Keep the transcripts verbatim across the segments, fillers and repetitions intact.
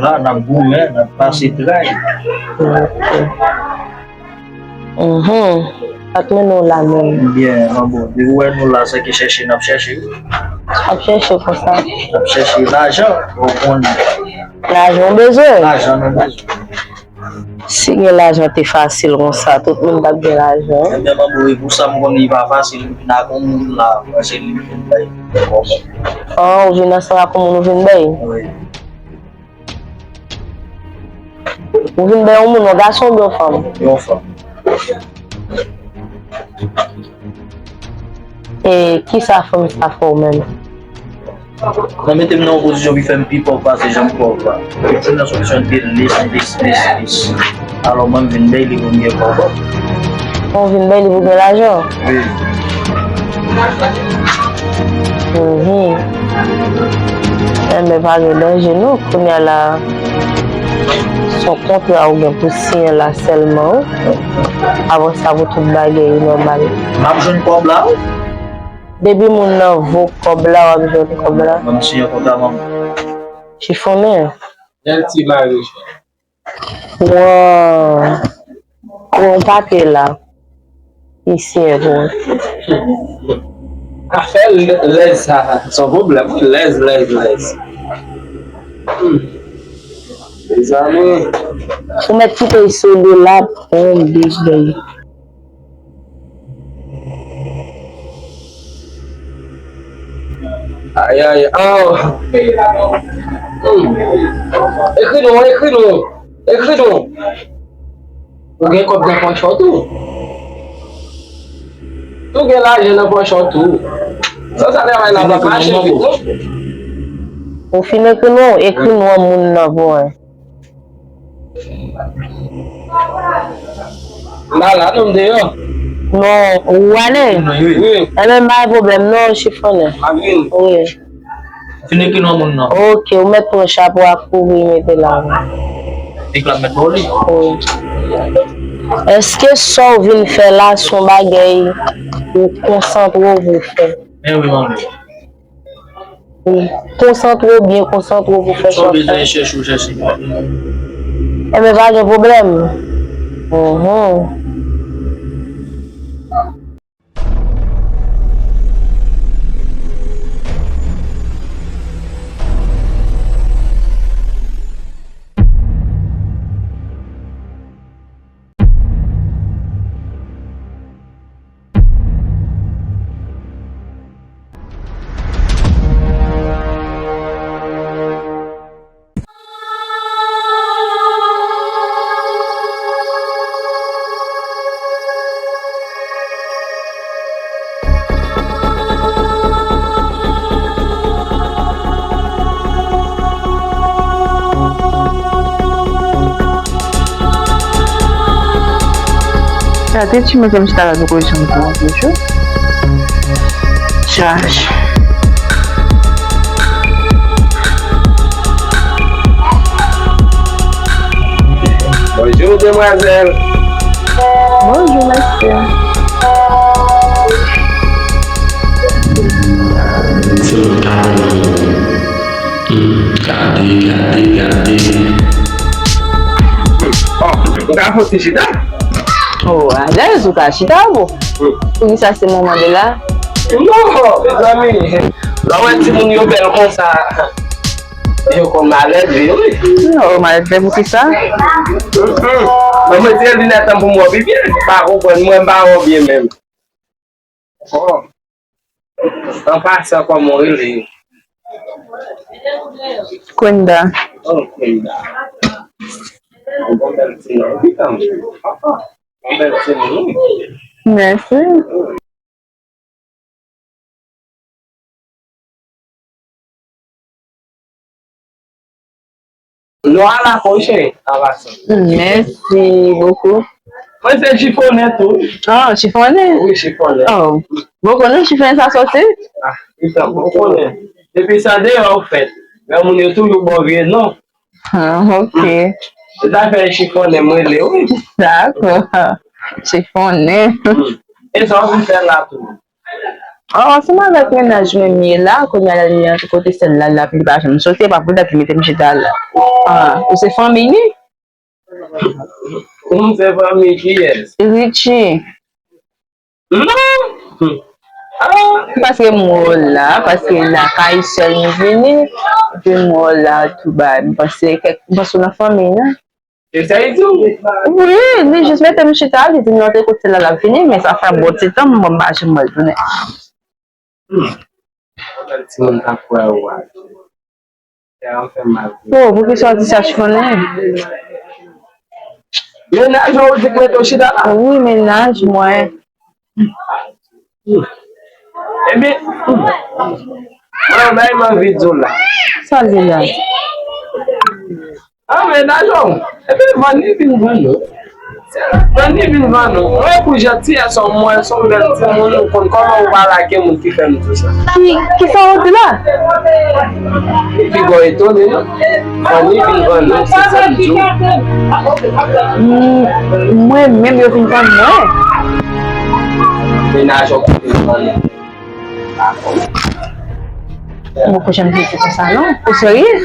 La, n ap goumen, n ap pase tray. Mhm. Sa k mennen w la menm? Byen, an bon, depi w wè nou la, se ke chèche n ap chèche, wi. Ap chèche konsa. N ap chèche lajan, ou konn. Lajan w bezwen? Lajan nou bezwen. Si gen lajan te fasil konsa, tout moun t ap gen lajan. Ebyen, manbo, e pou sa m konnen li pa fasil, m vin ak yon moun la, mwen se li m vin bay kòb. An, ou vin ansanm ak yon moun ou vin bay? Wi. Ou vin bay yon moun, yon gason oubyen yon fanm? Yon fanm. E kisa fanm sa fè w menm? Nan mete m nan yon pozisyon ki fè m pi pòv pase jan m pòv la. Li di m nan sou kesyon de lis, lis, lis, lis. Alò mwen m vin bay li pou m gen kòb. Ou vin bay li pou gen lajan? Wi. Mhm. Enben, pa gen danje non. Kounye a la, se yon kontra ou gen pou siyen la sèlman, wi. Apre sa, pou tout bagay nòmal. M ap jwenn kòb la, wi. Depi moun nan vo kòb la, w ap jwenn kòb la. Ban m siyen kontra, manman. Chifonnen. Bèl ti mari. Wan, wan papye la. Isi, bon. Afè lèz sa, se yon pwoblèm, wi, lèz, lèz, lèz. Hmm. Mezanmi. Ou mèt kite l sou li la, pran yon big bag. Ay, ay, oh. Hmm. Ekri non, ekri non. Ekri non. Ou gen kòb nan pòch ou tou. Ou gen lajan nan pòch ou tou. San sa travay la p ap mache vit non. Ou fin ekri non, ekri non moun nan pou mwen. M pa la non, m deyò. Non, ou ale? Wi. Enben, pa gen pwoblèm non, chifonnen. M ap vin. Wi. Fin ekri non moun nan. Ok, ou mèt pran chapo a kouvri mete la. Li k la mèt ba w li. Wi. Èske sa w vin fè la se yon bagay ou konsantre w pou w fè? Men wi, manmi. Konsantre w, byen konsantre w pou fè sa w ap fè. Sa w bezwen chèche, w chèche. Enben, pa gen pwoblèm. Mhm. Gade ti mezanmi, chita la nan pozisyon pou yon jou. Chaj. Bonjou, demwazèl. Bonjou, mesye. Gade, gade, gade. Oh, ou ka fè yon ti chita? Oh, alèz, ou ka chita, bon. Hmm. Poukisa se moman de la? Non, mezanmi. Lè w wè timoun yo bèl konsa, yo konn malèz, wi. Non, malèz, poukisa? Hmm, hmm. Mwen, mwen tire linèt an pou m wè w pi byen. Pa konprann, mwen, m pa wè w byen menm. Oh. An pasan, kòman w rele? Quinda. Oh, Quinda. Yon bon bèl ti non, wi, kanmenm. Yon bèl ti non, wi. Mèsi. Nou al la, cheri, an pasan. Mèsi bokou. Mwen se chifonnen tou. Oh, chifonnen? Wi, chifonnen. Oh, bon, konnen chifonnen sa soti? Ah, wi, sa, bon, konnen. Depi sa deyò ou fèt. Men moun yo toujou ba w vye non. Ah, ok. Se sa fè chifonnen mwen rele, wi. Dakò. Chifonnen. Hmm. E sa w vin fè la tou? Ah, ansanm avèk mennaj mwen m ye la, kounye a la li antre kote sèl la, l ap, li pa janm soti, e pa poutèt li mete m chita la. Ah, ou se fanmi li? Ou se fanmi kiyès? Richie. Non! Ah! Paske m wè w la, paske lakay sè m vini, epi m wè w la tou ba, m panse kèk, m panse w nan fanmi, non? E sa li di w? Wi, li jis mete m chita, li di m nan te kote la l ap vini, men sa fè bon ti tan, mwen m pa janm wè l tounen. Hmm. Yon bèl timoun k ap kwè ou a. Kè an fè m mal. Oh, poukisa w di sa, Chifonnen? Mennaj ou di k mete w chita la? Wi, mennaj mwen. Ebyen, mwen bay m anvi di w la. Sa l di la? Ah, men lajan w. Epi vann li vin vann ou. Vann li vin vann ou. Mwen pou jantiyès ou, mwen se yon bèl timoun, ou konn kòman ou pa lage moun ki fè m di sa. Ki, kisa w di la? Li pi gwo etone, non? Vann li vin vann ou, se sa m di w. Mm, mwen menm yo vin vann mwen. Mennaj ou ki vin vann ou. Mwen poko janm te di konsa non. Ou serye?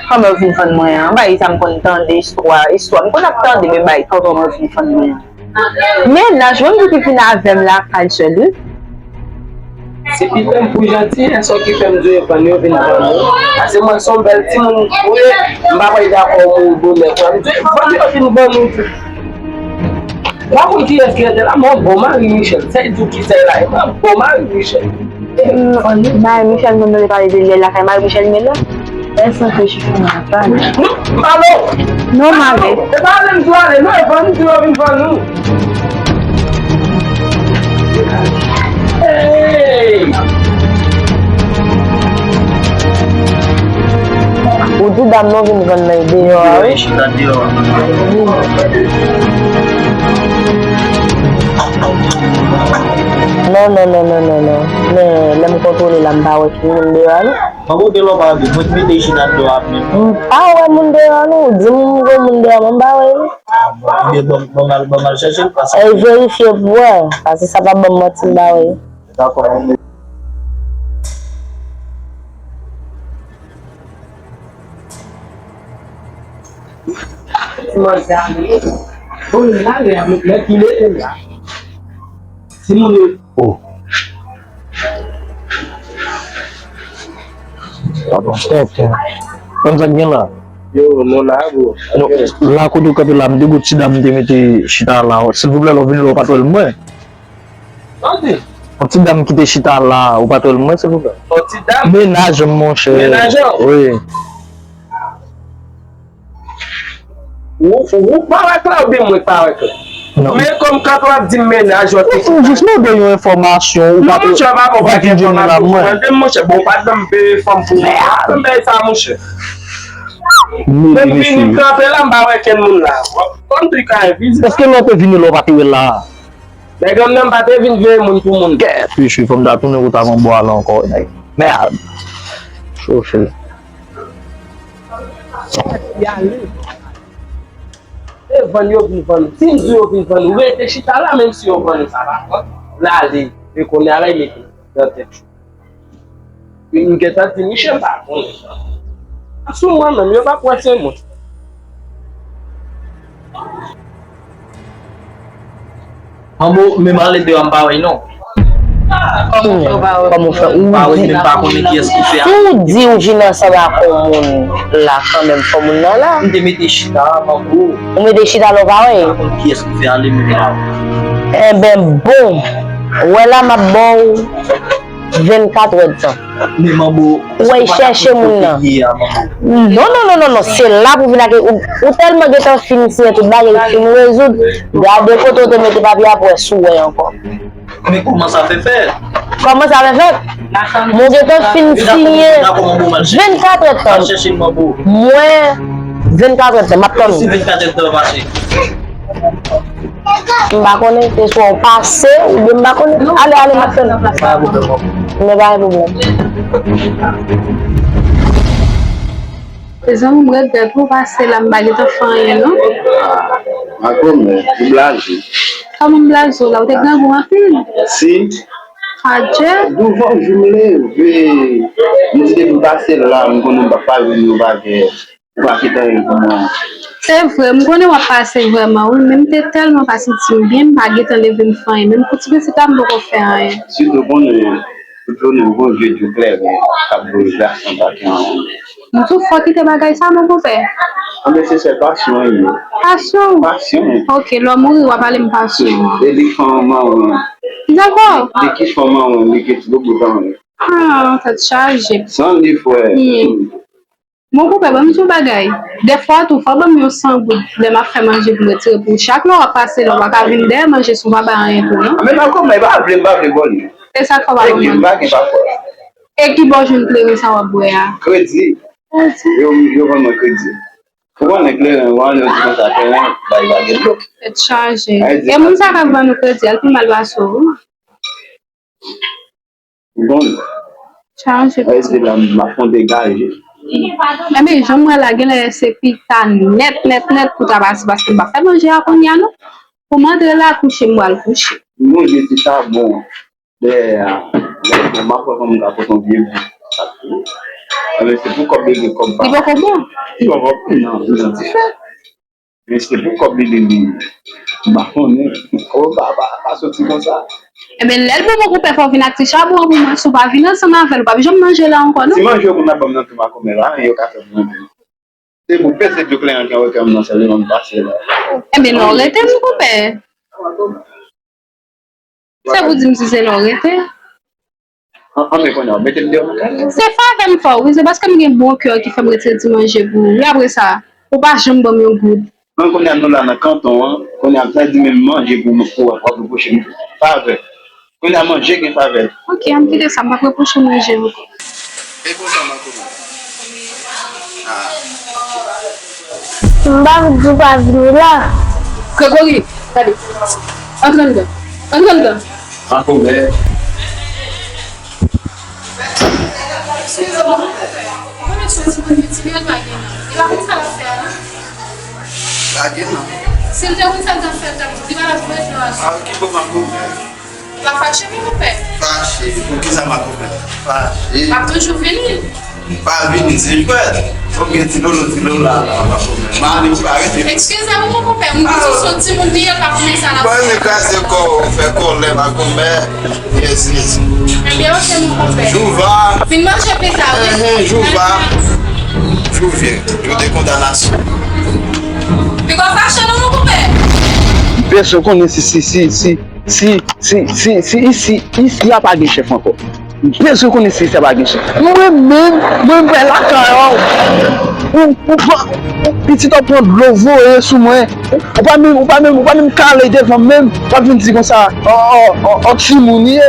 Kòman w vin vann mwen an? Bagay sa m konn tande istwa, istwa. M konn ap tande, men bagay tonton mwen vin vann mwen an. Mennaj mwen ki vin avè m lakay sèl wi. Se pitit pou jantiyès ou ki fè m di w vann yo vin vann ou. Paske mwen se yon bèl timoun ou ye. M pa pral dakò ou mouri bonè pou m di w vann yo vin vann ou tou. Ou pa konn kiyès ki rete la, mwen bon Marie Michel. Sa e di w kisa e la, e mwen bon Marie Michel. Marie Michel, mwen te pale de li lakay Marie Michel, men non. Èske se Chifonnen ap pale? Non, m pa ale. Non, m ale. E pa ale m tou ale, non, e vann m tou yo vin vann nou. Hey! Ou di dam nan vin vann nan deyò a, wi. Chita deyò a. Non, non, non, non, non, non. Men, lè m kontwole la, m pa wè ki moun deyò a, non. Mwen pote lòpa anpil, mwen te mete chita deyò a menm. M pa wè moun deyò a, non. Ou di m gen moun deyò a, mwen m pa wè, non. Ebyen, bon, bon, m al, bon, m al chèche l, paske. E verifye pou wè, paske sa pa ban m manti, m pa wè. Dakò. Manzè ale. Bon, la, lè, lè ki leve la. Timoun yo. Oh. Pardon, tenten. Konn sa k gen la? Yo, nou la, bro. Non, la kote w kanpe la, m te gon ti dam te mete chita la. Silvouplè, lè w vini la, w pa t wè l mwen. Tande. Yon ti dam ki te chita la, ou pa t wè l mwen, silvouplè? Yon ti dam? Mennaj m, monchè. Mennaj ou? Wi. Ou, ou pa wè klè oubyen mwen k pa wè klè? Non. Men kòm kanpe w ap di m mennaj ou te chita. Ou jis mande yon enfòmasyon, ou pa t wè. Non, monchè, pa bon, pa gen enfòmasyon pou mwen. Mande m, monchè, bon, ou pa t ban m peye fanm pou mwen. Mèd. Ban m peye sa, monchè. Mwen vini kanpe la, m pa wè kenn moun la. Kòm tout ka envizib. Èske lè w te vini la, ou pa te wè l la? Nèg an nan pa te vin veye moun pou moun. Kèt, wi, fò m ta tounen kot avan bò a la ankò, nèg. Mèd. Chofe. Y ale. E vann yo vin vann ou. Si m di yo vin vann ou, rete chita la, menm si yo vann ou, sa pa kont. L ale. E kounye a la, li mete nan tèt yo. M gentan di Michel m pa konnen. Sou mwen menm, yo p ap wè se mwen. Manbo, men m ale deyò a, m pa wè l non. Kòman w fè? Ou pa wè, men m pa konnen kiyès ki fè a. Si w di w vin ansanm ak yon moun la kanmenm, fò moun nan la. M te mete chita, manbo. Ou mete chita la, w pa wè? M pa konn kiyès ki fè ale menm la. Enben, bon. Wè la, m ap ba w vennkat èdtan. Men manbo, ou al chèche moun nan. Non, non, non, non, non. Se la pou vin ak ou, ou tèlman gentan fin siyen tout bagay, fin rezoud. Gade kote w te mete papye a pou wè si w wè ankò. Men kòman sa fè fèt? Kòman sa fè fèt? Mwen gentan fin siyen vennkat èdtan. Al chèche l, manbo. Mwen, vennkat èdtan, m ap tann ou. Si vennkat èdtan pase. M pa konnen, se swa w pase, oubyen m pa konnen. Ale, ale, m ap tann. Pa gen pwoblèm. Men pa gen pwoblèm. Mezanmi, m regrèt pou w pase la, m pa gentan fè anyen, non. Makomè, ou blaze. Kòman m blaze w la? Ou te grangou anpil. Si. Adje. Douvan jou m leve, m di depi m pase la, m konnen m p ap pa jwenn yon bagay. Ou pa ki tande pou mwen. Se vre, m konnen w ap pase vrèman, wi, men m te tèlman pa santi m byen, m pa gentan leve m fè anyen. Menm pou ti pitit la, m poko fè anyen. Sitou konnen, tout jounen, Bondye di w klè, men, k ap dwe gason pa gen anyen. M tou fò kite bagay sa, mon konpè. Anben, se sèl pasyon an ye. Pasyon? Pasyon. Ok, lè w mouri, w a pale m pasyon an. E li k fè w mawon. Dakò. Li ki fè w mawon, li ki ti bobo tan. Ah, tèt chaje. San li, frè. Hmm. Mon konpè, ban m di w bagay. Dèfwa tou, fò w ban m yon san goud lè m ap fè manje pou m retire pou ou. Chak lè w ap pase la, w pa ka vin dèyè manje si w pa bay anyen tou, non? A, men pa kòman, e pa vle, m pa vle ba w li. E sa k fè w pa ban mwen? E ki, m pa gen pa fò. E ki bò w jwenn kleren sa w ap bwè a? Kredi. Kredi. Yo, yo vann mwen kredi. Ou konnen kleren, ou ann yo di konsa, kleren, bay bagay dlo. Tèt chaje. E moun sa k ap vann ou kredi a, l pi mal pase w, wi. Ou konn. Chaje. Èske la m ap fon degaje? Enben, jan m wè la, genlè se pita nèt, nèt, nèt pou ta pase, paske m pa fè manje a kounye a, non. Pou m antre la, kouche, m pral kouche. Manje ti sa bon. Dèyè a, lè bon, m ap wè kòman m ka pote yon vye bout. Enben, se pou kòb li gen kòb pa. Li poko bon? Li poko bon, non, li nan dife. Men se pou kòb li, li, li. M pa konnen. Kòb pa, pa, pa soti konsa. Enben, lè l bon, mon konpè, fò w vin ak ti chabon an pou mwen. Si w pa vin ansanm avè l, ou p ap janm manje la ankò, non. Ti manje yo pou n ap ban m nan tou makomè la, yo ka fè pou mwen. Se pou peze tou kleren an ki anwotè m nan sèlman m pase la. Enben, non, rete, mon konpè. Se pou di m si se lè w rete. An, an, men kounye a, w mete m deyò nan kay la. Se favè m fè w, wi. Se paske m gen bon kè ki fè m retire ti manje pou ou. Wi, apre sa, ou pa janm ban m yon goud. An, kounye a, nou la nan kanton an. Kounye a, sa di menm manje pou, pou w ap repwoche m favè. Kounye a, manje gen favè. Ok, an m kite sa, m p ap repwoche w manje ankò. E konsa, makomè. Ah. M pa di w pa vini la. Gregory, gade. Antre anndan. Antre anndan. Makomè. Eskize mwen. Ou konnen se yon timoun ki timid, pa gen nan. Li pa konn sa l ap fè a, non. Pa gen nan. Si l te konn sa l t ap fè, l t ap, li pa t ap jwe jwe a. Ah, ki bon, makomè. Ou pa fache, mon konpè? Fache? Poukisa m ap konpè? Fache. M ap toujou vini. M pa vini, se jwèt. Fò m gen ti lolo, ti lola la, m ap konpè. M ale, ou pa rete. Eskize m, mon konpè, m di se yon timoun li ye, l pa konnen sa l ap fè. Bon, men kraze kò w, fè kòlè, m ap konpè. Yes, yes. Ebyen, ok, mon konpè. Jouva. Vin manje pita, wi. Enhen, jouva. Jouvye. Yo de kondanasyon. Piga w fache non, mon konpè. M bezwen konnen si, si, si, si. Si, si, si, si isi, isi a pa gen chèf ankò. M bezwen konnen si isi a pa gen chèf. Mwen menm, mwen m pè lakay ou. Ou, ou pran, ou pitit ou pran dlo voye sou mwen. Ou pa menm, ou pa menm, ou pa menm kale devan m menm. W ap vin di konsa, o, o, o, o, timoun ye.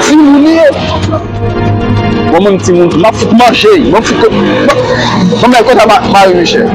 Timoun ye. Bon, mwen m timoun, m ap fout manje, m ap fout, bon, bon, men konsa ma, mari Michel.